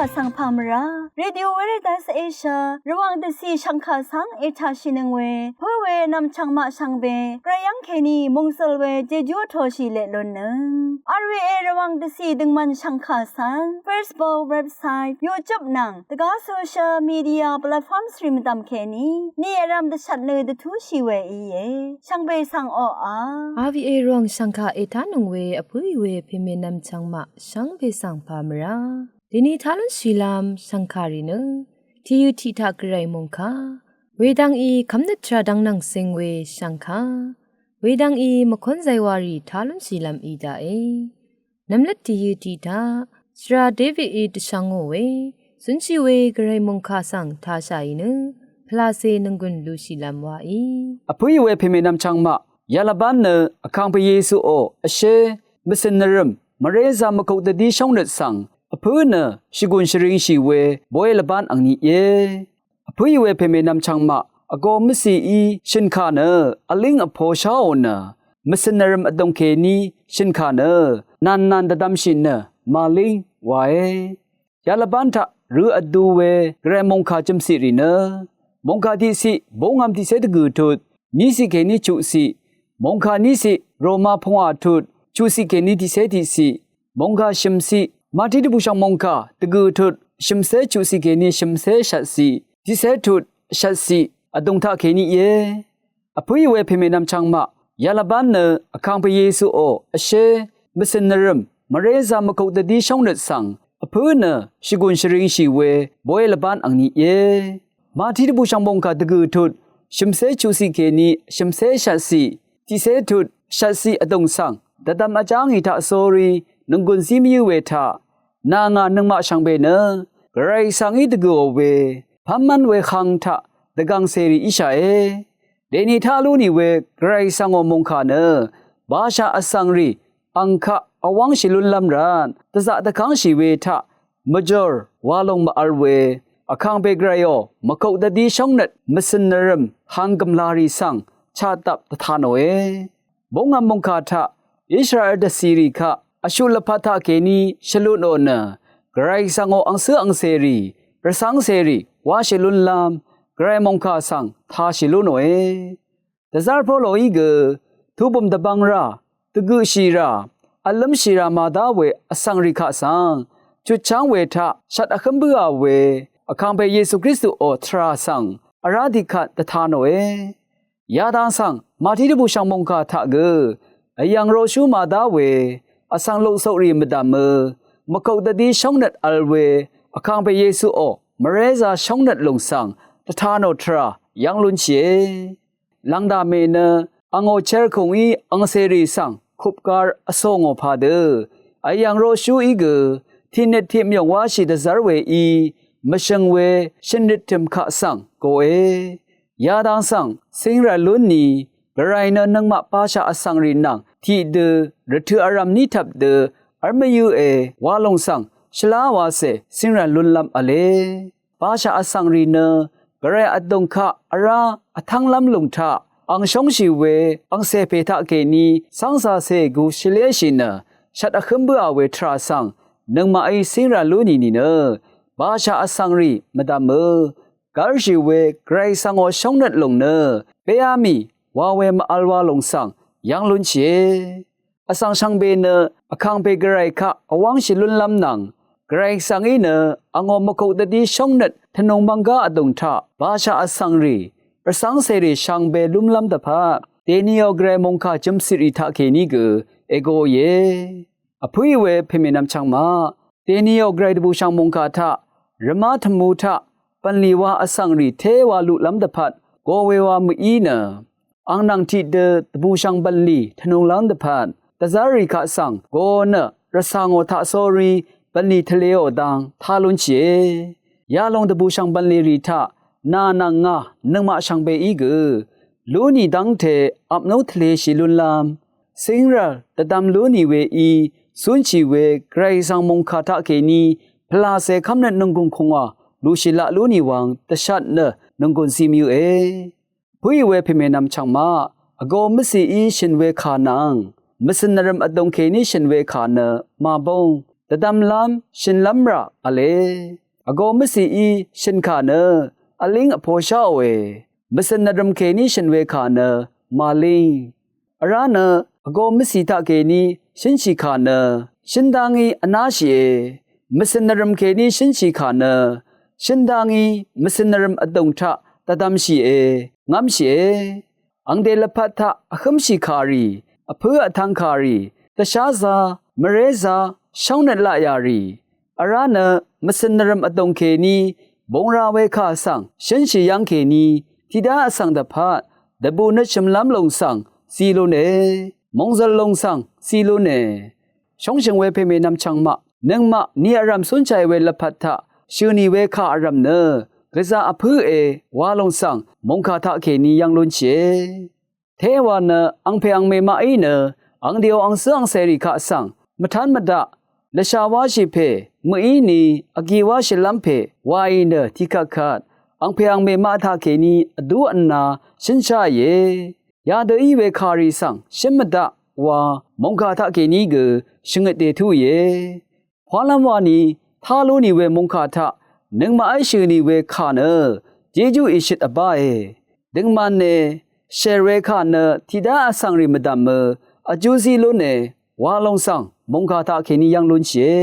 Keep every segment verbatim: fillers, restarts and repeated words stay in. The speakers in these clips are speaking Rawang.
Vsvng pà mvrá Radio Veritas Asia Rvwàng dvcì shvngkà svng ètàshìnøng we pǿ we nv̀mchv̀ng maq shvngbe gvray yv́ng kèní mòngsøl we jejú vtoshì leq lunnøng. R V A Rvwàng dvcì døngmvn shvngkà svng Facebook, website, YouTube nvng dvgá social media platforms rì mvdv̀m kèní ni vrv̄m dvshvt nø dvtúshì we íe. Shvngbe svng oqà R V A Rvwàng shvngkà ètánøng we vpǿì we pèmè nv̀mchv̀ng maq shvngbe svng pà mvrá dèni tá lúnshìlv́m shv̀ngkàrì nø tìyø tiq taq gvray mòngkà wedvng í kv́mnøt tvrà dvng nvng sing we shv̀ngkà wedvng í mvkónzay warì tá lúnshìlv́m í daqe. Nvmlvt tìyø tiq taq shvra Davidí dvshvngò we zúnshì we gvray mòngkà svng tāshàì nø pvlacè nònggùn lushìlv́m waí. Vpǿì we pèmè nv̀mchv̀ng maq yalvbán nø Vkàngpè Yesuò vshé mvcø̀n nvrø̀m mvrézā mvkok dvdí shóngnøt svng vpǿ nø shvgùn shvringshì we boy lvbán angni íe. Vpǿì we pèmè nv̀mchv̀ng maq vgō mvcìí shø̀nkà nø vlíng vpo sháò nø mvcø̀n nvrø̀m vdòng kèní shø̀nkà nø nànnàn dvdvmshì nø màlíng wae. Yalvbán taq rø vdu we gvray mòngkà jø̀mciq rì nø mòngkà tiqciq búngvm tiqcé dvgø̀ tut níciq kèní chuqciq, mòngkà níciq Roma pungwà tut chuqciq kèní tiqcé tiqciq, mòngkà shø̀mciq Mati dvbùshv̀ng mòngkà dvgø̀ tut shø̀mcé chuqciq kèní shø̀mcé shvtciq tiqcé tut shvtciq vdùng taq kèní íe. Vpǿì we pèmè nv̀mchv̀ng maq yalvbán nø Vkàngpè Yesuò vshé mvcø̀n nvrø̀m mvrézā mvkok dvdí shóngnøt svng vpǿ nø shvgùn shvringshì we boy lvbán angni íe. Mati dvbùshv̀ng mòngkà dvgø̀ tut shø̀mcé chuqciq kèní shø̀mcé shvtciq tiqcé tut shvtciq vdùng svng dvdvm vjá ngì taq sórí nònggùn zí mvyǿ we taq nà ngà nøngmaq shvngbe nø gvray svngí dvgø̀ò we pv́mv́n we hvng taq dvgv̀ngcèrì íshàe. Dèni tá lú nì we gvray svngò mòngkà nø bashà vsvng rì ang kaq vwv́ngshì lúnlv́m rvt dvzaq dvkv́ngshì we taq mvjòr wa lòng mv-vl we Vkàngpè gvrayò mvkok dvdí shóngnøt mvcø̀n nvrø̀m hvng gø̀mlà rì svng chaqdvp dvtā nòe. Búngvm mòngkà taq Israel dvcìrì kaq vshuq lvpat taq kèní shvlutnò nø gvray svngò angcǿ angcèrì rvcv́ngcèrì wáshì lúnlv́m gvray mòngkà svng tāshì lú nòe. Dvzv́r Poloí gø tubø̀m dvbvng rà dvgøqshì rà vlǿmshì rà màdá we vsvng rì kaq svng chutchv́ng we taq shvt vhǿm bǿà we Vkàngpè Yesu Kristuò tvrà svng vrá tiqkvt dvtā nòe. Yadang svng Mati dvbùshv̀ng mòngkà taq gø vyv̀ng roqshú màdá we vsvng luksuk rì mvdv̀mø mvkok dvdí shóngnøt vl we Vkàngpè Yesuò mvrézā shóngnøt lùng svng dvtā nò tvrà yv́ng lúnshìe. Lv̀ngdà mè nø angò cherkùngí angcèrì svng kupgar vsòngò padø vyv̀ng roqshúí gø tiqnøt tiqmyòng wáshì dvzv́r weí mvshø̀ng we shø̀nrøt tø̀m kaq svng goe. Yadang svng cíngrv̀l lún ni gvray nø nøngmaq bashà vsvng rì nvng tiqdø rvtø̀ vrv̀m ní tvp dø v́l mvyǿe wa lòng svng shvlá wacè cíngrv̀l lúnlv́m v̄le. Bashà vsvng rì nø gvray vdùng kaq vrá vtv́nglv́m lùng taq ang shóngshì we angcè pè taq kèní cv́ngcàcè gu shvléshì nø shvt vhǿm bǿà we tvrà svng nøngmaqí cíngrv̀l lú nì nìnø bashà vsvng rì mvdv̀mø gv́rshì we gvray svngò shóngnøt lùng nø béá mì wa we mv-vl wa lòng svng yv́ng lúnshìe. Vsvng shvngbe nø Vkàngpè gvray kaq vwv́ngshì lúnlv́m nvng gvray svngí nø angò mvkuk dvdí shóngnøt tvnùng mvnggá vdùng taq bashà vsvng rì rvcv́ngcèrì shvngbe lúmlv́m dvpvt dèniò gvray mòngkà jø̀mcìrì taq kèní gø ègoìe. Vpǿì we pèmè nvmchvng maq dèniò gvray dvbùshv̀ng mòngkà taq rvmá tvmu taq bv̀nlì wa vsvng rì té wa luqlv́m dvpvt go we wa mø̀í nø ang nvng tiqdø dvbùshv̀ng bv̀nlì tvnunglv́m dvpvt dvzv́rrì kaq svng go nø rvcà ngò taqsórí bv̀nlì tvlēò dang tá lúnshìe. Yalòng dvbùshv̀ng bv̀nlì rì taq nà nvng ngà nøngmaq shvngbeí gø lú nì dv́ngte apnú tvlēshì lúnlv́m cíngrv̀l dvdvm lú nì weí cúnshì we gvray svng mòngkà taqkèní pvlàcè kv́mnøt nònggùn kùngwà lushì laq lú nì wvng dvshat nø nònggùn zimyøe. Vpǿì we pèmè nvmchvng maq vgō mvcìí shø̀n we kà nvng mvcø̀n nvrø̀m vdùng kèní shø̀n we kà nø màbóng dvdvmlv́m shø̀nlv́m rà v̄le. Vgō mvcìí shø̀n kà nø vlíng vpo sháòe. Mvcø̀n nvrø̀m kèní shø̀n we kà nø màlíng. Vrá nø vgō mvcì taqkèní shǿnshì kà nø shǿn dá ngí vnáshìe. Mvcø̀n nvrø̀m kèní shǿnshì kà nø shǿn dá ngí mvcø̀n nvrø̀m vdùng taq dvdvmshìe, ngv́mshìe. Angdè lvpat taq vhǿmshì kà rì, vpǿ vtv̄ng kà rì, dvsházā, mvrézā, shóngnøt laqyà rì, vrá nø mvcø̀n nvrø̀m vdùng kèní bung ra we kà svng shǿnshì yv́ng kèní tiqdá vsvng dvpvt dvbù nøt shø̀mlv́m lòng svng zí lúne. Mòngzø̀l lòng svng zí lúne. Shóngshø̀ng we pèmè nvmchv̀ng maq, nøngmaq ni vrv̀m cúnshàì we lvpat taq shø̀nì we kà vrv̀m nø gvzà vpǿe wa lòng svng mòngkà taqkèní yv́ng lúnshìe. Téwa nø angpè angmè maqí nø angdèò angcǿ angcèrì kaq svng mvtán mvdaq lvshà wáshì pè mø̀íni vgi wáshìlv́m pè waì nø tiqkvtkvt angpè angmè maq taqkèní vdú vnā shǿnsháìe. Yadø í we kàrì svng shǿn mvdaq wa mòngkà taqkèní gø shvngøt dètúìe. Pwálv́m wani tá lú nì we mòngkà taq nøngmaqí shø̀n nì we kà nø jejú ìshøt vbáe. Døngman e, shèr we kà nø tiqdá vsvng rì mvdv̀mø vjú zí lúne wa lòng svng mòngkà taqkèní yv́ng lúnshìe.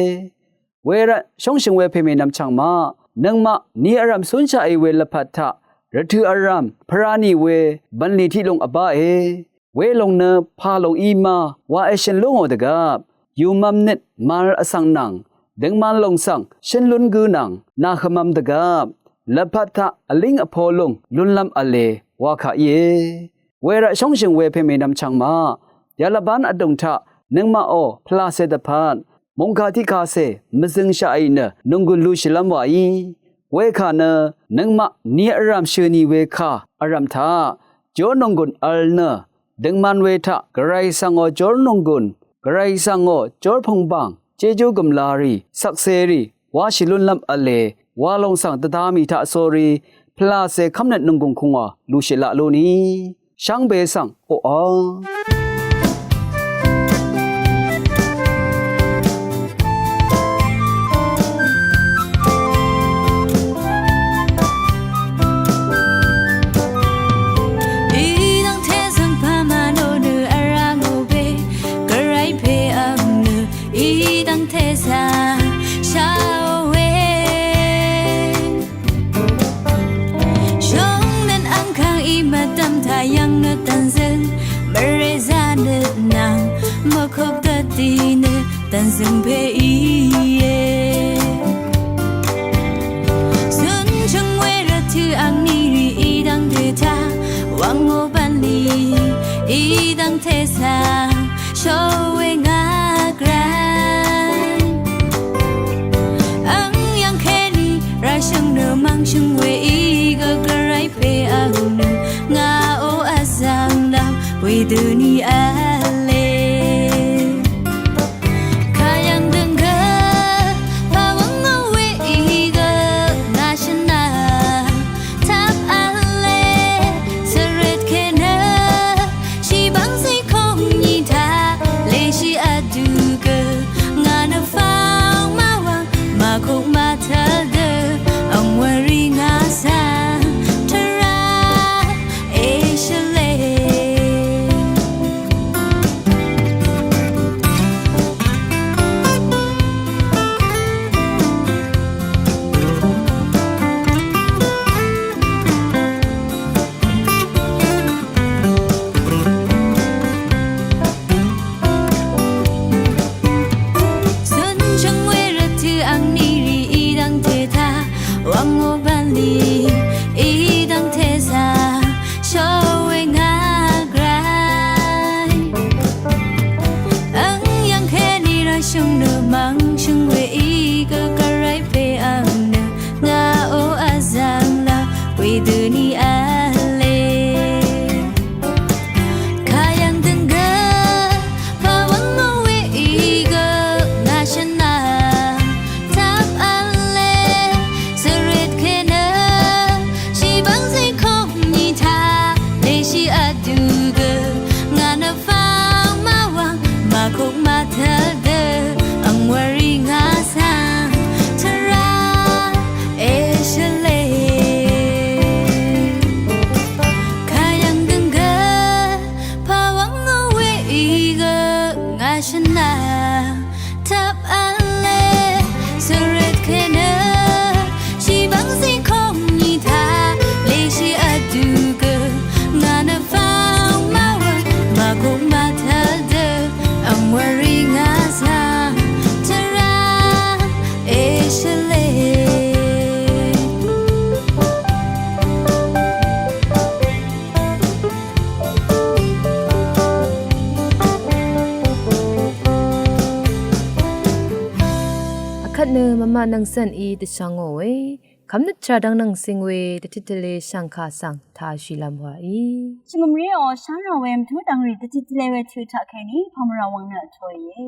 Wervt shóngshø̀ng we pèmè nvmchv̀ng maq, nøngmaq ni vrv̀m cúnshaqì we lvpat taq rvtø̀ vrv̀m pvra nì we bv̀nlì tiqlùng vbáe. Welòng nø pà lòng í ma wa èshø̀n lú ngò dvgvp yùmv̄m nøt màvl vsvng nvng døngman lòng svng shǿn lún gǿ nvng nàhømv̄m dvgvp lvpat taq vlíng vpo lùng lúnlv́m v̄le wa kà íe. Wervt shóngshø̀ng we pèmè nvmchv̀ng maq, yalvbán vdùng taq nøngmaqò pvlàcè dvpvt mòngkà tiqkàcè mvzøngshaqì nø nònggùn lushìlv́m wàí. Wekà nø nøngmaq ni vrv̀m shø̀n nì we kà vrv̀m taq jórnònggùn vl nø døngman we taq gvray svngò jórnònggùn, gvray svngò jórpv̀ngbàng jejú gø̀mlarì shvkserì wáshì lúnlv́m v̄le wa lòng svng dvda mì taq sórí pvlàcè kv́mnøt nònggùng kùngwà lushìlaq lú nì. Shvngbe svng oqà í dv́ngte svng pàmà nò nø vrá ngò we gvray pè ang nø í dv́ngte svng sháò we. Shóngnøt angkàng í mvdv̀m taq yv̀ng nø dv̀nzø̀ng mvrézà nø nvng mvkok dvdì nø dv̀nzø̀ng pè íe. Cúnshø̀ng we rvtø̀ ang nìrì í dv́ngte taq wv̀ng ngò bv̀nlì í dv́ngte svng shó we ngà gvray. Ang yv̀ng kèní rashø̀ng nø mv̀ngshø̀ng we í gø gvray pè ang nø ngàò vzv̀ng nvng wedø nì v̄le. Kayv̀ng døng gø pàwv̀ng ngò we í gø ngà shø̀n nvng tvp v̄le. Svrøt kènø shìbv̀ng zí kong nyi taq lèshì vdø gø ngà nø fv̀ng màwv̀ng màkok màtvl dø ang wvri ngà svng tvrà èshvlè. Cúnshø̀ng we rvtø̀ ang nìrì Nvng cv̀n í dvshvngò we kvmnøt tvrà dvng nvng cing we dvtit tvle shv̀ngkà svng tāshìlv́m wàí. Shvngø̀mré ò shárà we mvtú dvngrì dvtit tvle we tø taq kèní pàmvrà wvng nø vtōìe.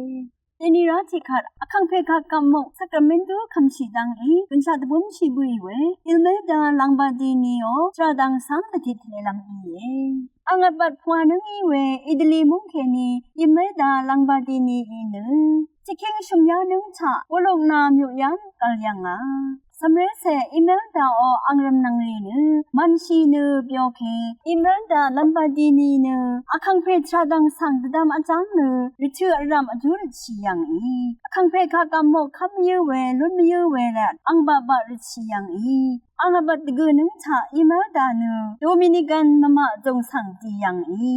Dèni rá tiqkvt Vkàngpè kàgvp mok Sacramento kvmshì dvngí gønshaq dvbúmshì bǿì we Imelda Lombardini ò tvrà dvng svng dvtit tvlelv́m íe. Ang vbat pvwà nǿng í we Italy múng kèní Imelda Lombardini í nø tiqkéng shø̀myá nǿng taq wulok nà myuqyv́ng gv̀l yv̀ngà. Cv̀mrécè Imelda ò ang rv̀mnv̀ngrì nø mv̀nshì nø byo ke Imelda Lombardini nø Vkàngpè tvrà dvng svng dvdvm vjáng nø rvtø̀ vrv̀m vjú røtshì yv̀ngì. Vkàngpè kàgvp mok kv́m mvyǿ we lún mvyǿ we rvt ang baqbaq røtshì yv̀ngì. Ang vbat dvgø̀ nǿng taq Imelda nø Dominican mvmaq zòng svng dì yv̀ngì.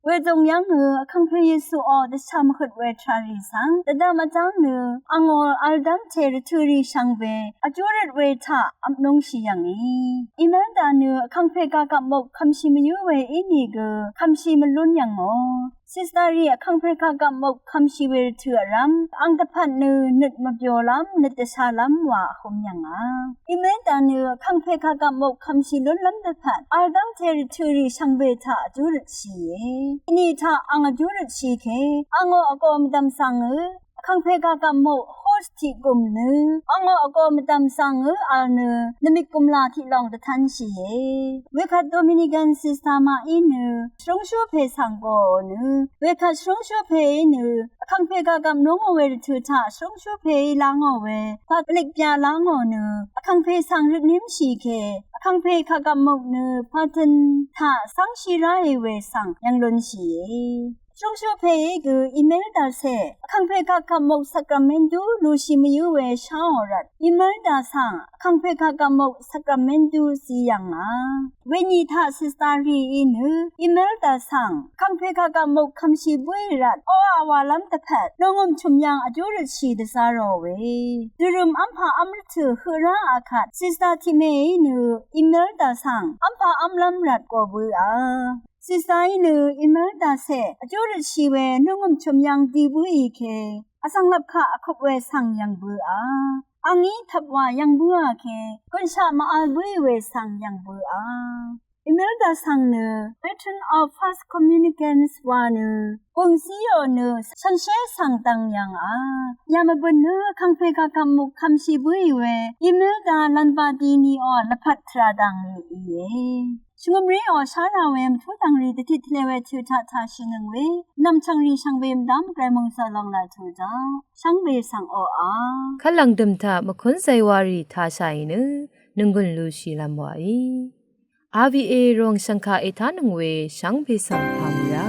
Wezòng yv́ng nø Vkàngpè Yesu ò dvshà mvhøt we tvràrì svng dvdvm vjáng nø angò vl dv́ngte rvtø̀rì shvngbe vjú røt we taq vpnúngshì yv̀ngì. Imelda nø Vkàngpè kàgvp mok kvmshì mvyǿ we ínìgø kvmshì mvlún yv̀ngò. Sister rì Vkàngpè kàgvp mok kvmshì we rvtø̀ vrv̀m ang dvpvt nø nøt mvbyolv́m nøt dvshálv́m wa vhø̄m yv̀ngà. Imelda nø Vkàngpè kàgvp mok kvmshì lúnlv́m dvpvt vl dv́ngte rvtø̀rì shvngbe taq vjú røtshìe. Inì taq ang vjú røtshì ke angò vgō mvdv̀m svng ø Vkàngpè kàgvp mok host tiq gùm nø angò vgō mvdv̀m svng ø vl nø nvmik gùmlà tiq lòng dvtv́nshìe. Wekvt Dominican sister maqí nø shvrúngshú pè svng gòò nø wekvt shvrúngshú pèí nø Vkàngpè kàgvp núngò we rvtø̀ taq shvrúngshú pèí lángò we pvt vlik bya lángò nø Vkàngpè svng røtnímshì ke Vkàngpè kàgvp mok nø pvtø̄n taq cv́ngshì ráì we svng yv̀nglunshìe. Shúngshú pèí gø Imelda cè Vkàngpè kàgvp mok Sacramento lushì mvyǿ we sháò rvt Imelda svng Vkàngpè kàgvp mok Sacramento zí yv̀ngà. Wenì taq sister rìí nø Imelda svng Vkàngpè kàgvp mok kvmshì bǿì rvt oqà wàlv́m dvpvt nòngø̀m chø̀m yv̀ng vjú røtshì dvzá ròe. Dvrø̀m v́mpà v́m rvtø̀ høq rá akvt sister tiqmèí nø Imelda svng v́mpà v́mlv́m rvt gò bǿà. Sister í nø Imelda cè vjú røtshì we nòngø̀m chø̀m yv̀ng dì bǿì ke vsvng lvp kaq vkup we svng yv̀ng bǿà. Angí tvp wa yv̀ng bǿà ke gùnshaq màvl bǿì we svng yv̀ng bǿà. Imelda svng nø Patron of First Communicants wa nø gùngcíò nø shànshér svng dvng yv̀ngà. Yamvbø̀n nø Vkàngpè kàgvp muk kvmshì bǿì we Imelda Lombardini ò lvpat tvrà dv̀ng rì íe. Shvngø̀mré ò shárà we mvtú dv̀ngrì dvtit tvle we tø taq tāshìnøng we nv̀mchv̀ngrì shvngbe mvdv́m gvray mòngsø lòng laq tø daq shvngbe svng oqà. Kvlv̀ng dø̀m taq mvkún zaywarì tāshàì nø nònggùn lushìlv́m wàí. R V A ròng shv̀ngkà ètánøng we shvngbe svng pàmvrá.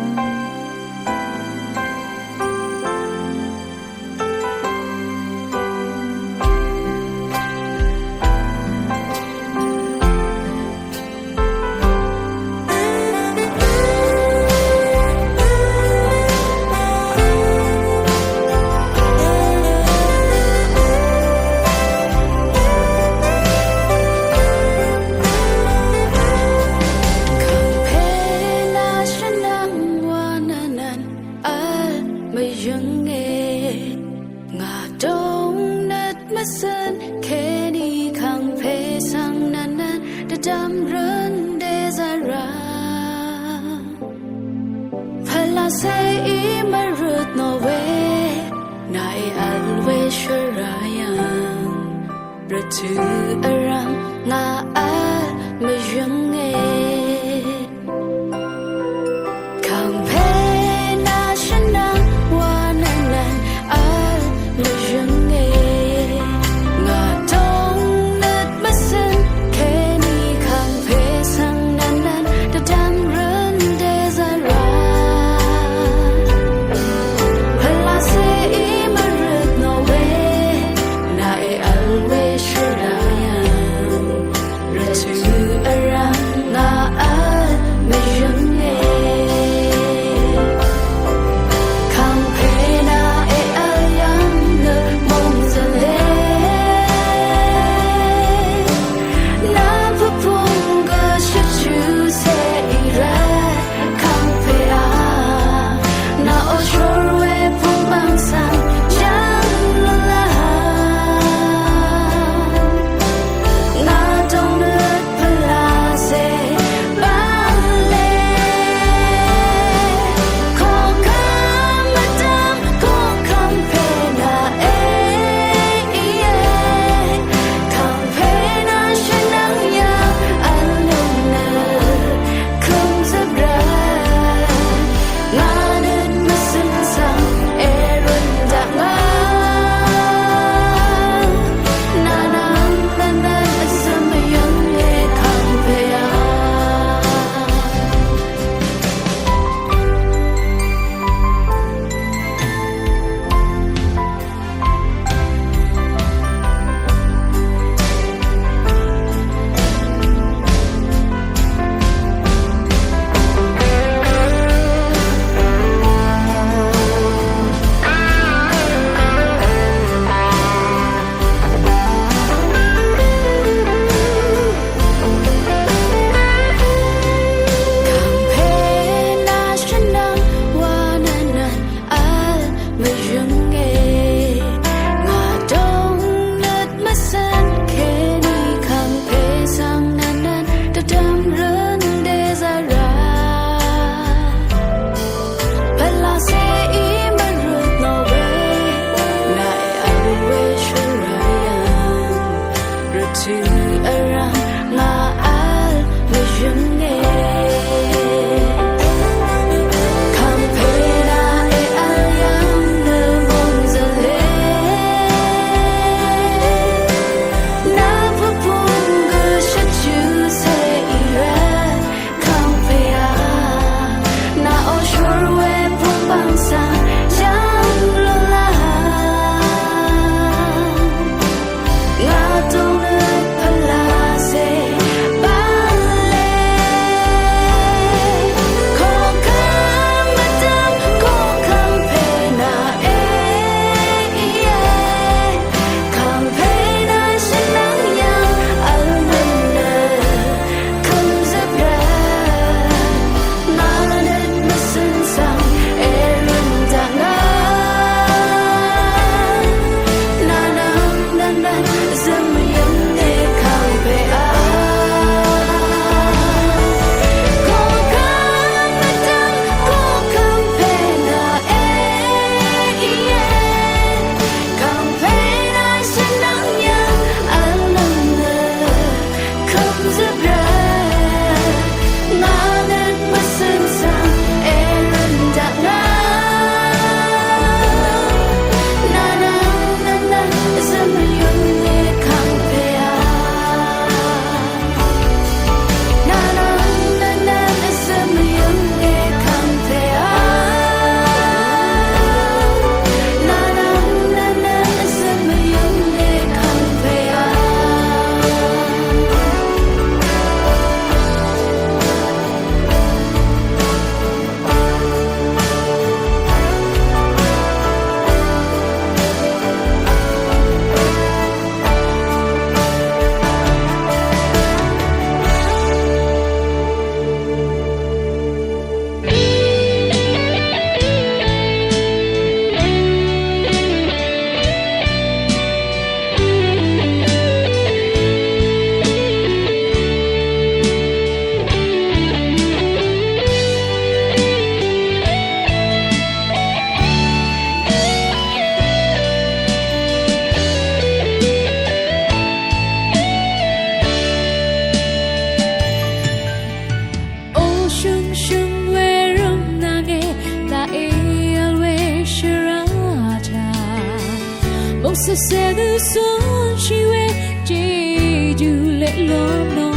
Kàngpè nà shvnvng wa nvnvn vl mvyǿnge. Ngà dòng nøt mvcøn kèní Kàngpè svng nvnvn dvdvm røn dèzvra. Pvlacèí mvrøt nò we nàí vl we shvrà yv̀ng. Rvtø̀ vrv̀m ngà vl mvyǿnge. Kàngpè nà shvnvng wa nvnvn vl mvyǿnge. Ngà dòng nøt mvcøn kèní Kàngpè svng nvnvn dvdvm røn dèzvra. Pvlacèí mvrøt nò we nàí vl we shvrà yv̀ng. Rvtø̀ vrv̀m Tø vrvng ngà vl mvyǿnge. Kàngpè nà èvl yv̀ng nø mòngzø̀le. Nà pvpung gø shvtshø̀se í rvt kàngpè a. Nà ò shúr we pvpvng svng jv̀ng lúlá. Ngà tòng nøt pvlacè bv̀nle. Koqkv́m mvdv̀m koqkv́m pè nà èíe. Kàngpè nà shvnvng yv̀ng vl mvn nø kø̀m zøp rvt. Ngà nøt mvsø̀n svng èrø̀n daq ngà. Nà nvng nvng nvng zø̀m yv̀ng e kàngpè a. Koqkv́m mvdv̀m koqkv́m pè nà èíe. Kàngpè nà shvnvng yv̀ng vl mvn nø kø̀m zøp rvt. Ngà nøt mvsø̀n svng èrø̀n daq ngà. Nà nvng nvng nvng zø̀m yv̀ng e kàngpè a. O shø̀ngshø̀ng we rø̀m nvng e, nà èvl we shvrá taq. Mòngsvsè nø cúnshì we jejú leq lónò.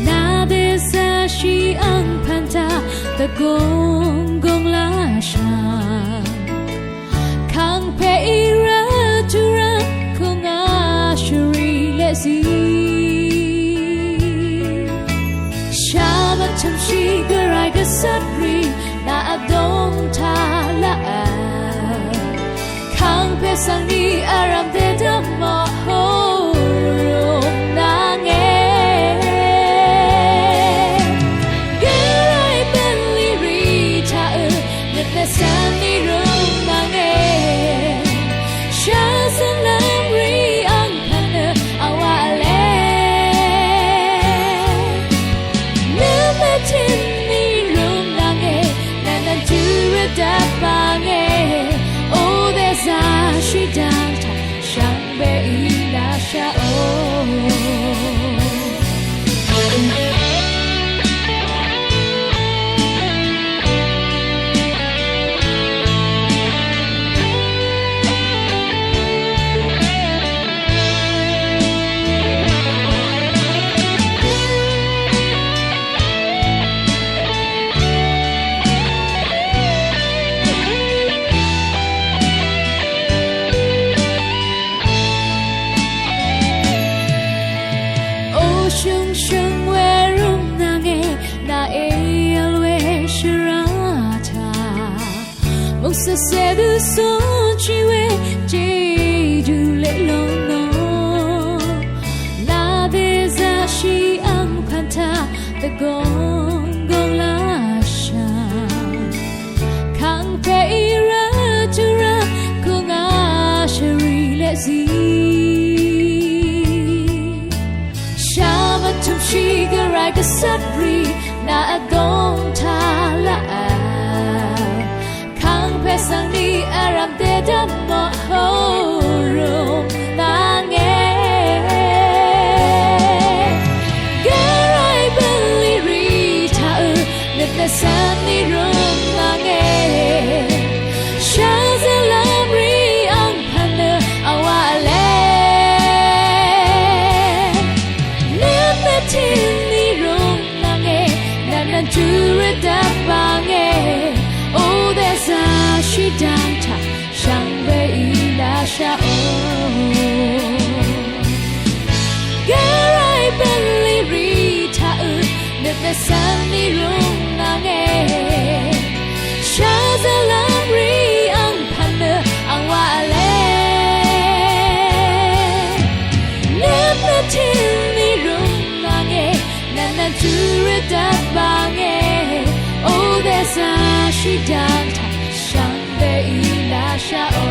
Nà dèzaqshì angpv̀n taq dvgùng gùng laq shv̀ng. Kàngpè í rvt tvrvt kùngà shvrì leqzí. Shàvt tø̀mshì gvray gvcvt rì nà vdòng taq laq vl. Kàngpè svng ni vrv̀m dèdvm mò hó rùng nvng e. Gvray bv̀nlì rì taq ø nøt nø svng ni rùng nvng e. Shvzø̀n lv́m rì angpv̀n nø vwaq v̄le. Nø mvtø̀n ni rùng nvng e. Nv̀n nv̀n tø̄ rvdvp vnge. O dèzaqshì dv̀ng taq shvngbe í lashaq o. O shø̀ngshø̀ng we rø̀m nvng e, nà èvl we shvrá taq. Mòngsvsè dø cúnshì we jejú leq lónò. Nà dèzaqshì angpv̀n taq dvgùng gùng laq shv̀ng. Kàngpè í rvt tvrvt kùngà shvrì leqzí. Shàvt tø̀mshì gvray gvcvt rì nà vdòng taq laq vl. Kàngpè svng ni vrv̀m dèdvm mò hó rùng nvng e. Dvbvnge, o dvzà shidvng taq shvngbe í lashaqò. Gvray bv̀nlì rì taq ø nøt mvsvn í rúng ngànge. Shvzvlv́m rì ang pv̀n nø ang wà v̄le. Nøt mvtìn í rúng ngànge. Nvn nvn júrø dvbvnge, o dvzà shidvng taq shvngbe í lashaqò.